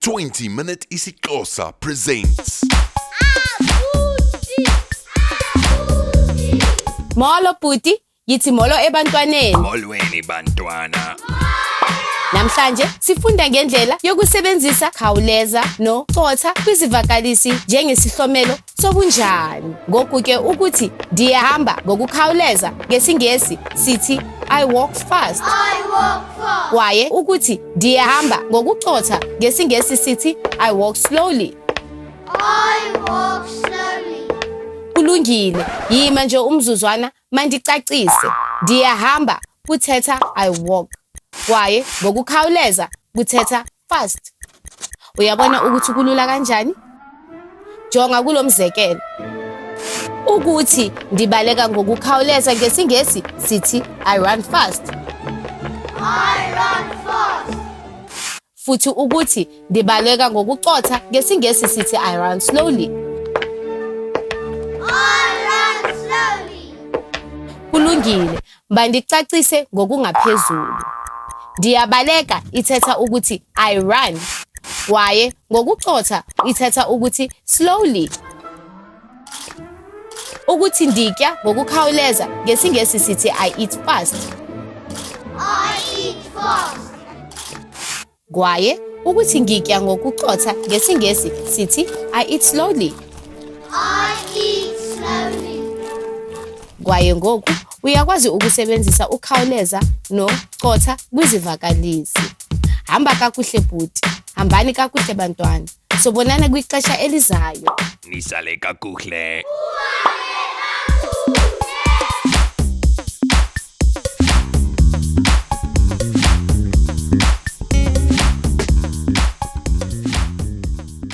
20 Minute isiXhosa presents. Molo bhuti, yithi molo ebantwaneni. Molweni bantwana. Namhlanje sifunda ngendlela yokusebenzisa khawuleza no cotha kwizivakalisi njengesihlomelo sobunjani. Ngoku ke ukuthi ndiyahamba ngokukhawuleza ngesiNgesi sithi I walk fast. I walk fast. Kwaye ukuthi ndiyahamba ngokucotha ngesiNgesi sithi I walk slowly. I walk slowly. Kulungile, yima nje umzuzwana mandicacise. Ndiyahamba kuthetha I walk. Kwaye ngokukhawuleza kuthetha fast. Uyabona ukuthi kulula kanjani? Jonga kulo mzekelo. Ukuthi ndibaleka ngokukhawuleza ngesiNgesi sithi I run fast. I run fast. Futhi ukuthi ndibaleka ngokucotha ngesiNgesi sithi I run slowly. I run slowly. Kulungile, bandicacise ngokungaphezulu. Ndiyabaleka ithetha ukuthi I run. Kwaye ngokucotha ithetha ukuthi slowly. Ukuthi nditya ngokukhawuleza ngesiNgesi sithi I eat fast. I eat fast. Kwaye ukuthi ngitya ngokucotha ngesiNgesi sithi I eat slowly. I eat slowly. Kwaye ngoku uyakwazi ukusebenzisa ukhawuleza nocotha kwizivakalisi. Hamba kakuhle bhuti, hambani kakuhle bantwana. Sobonana kwixesha elizayo. Nisale kakuhle. Uwa!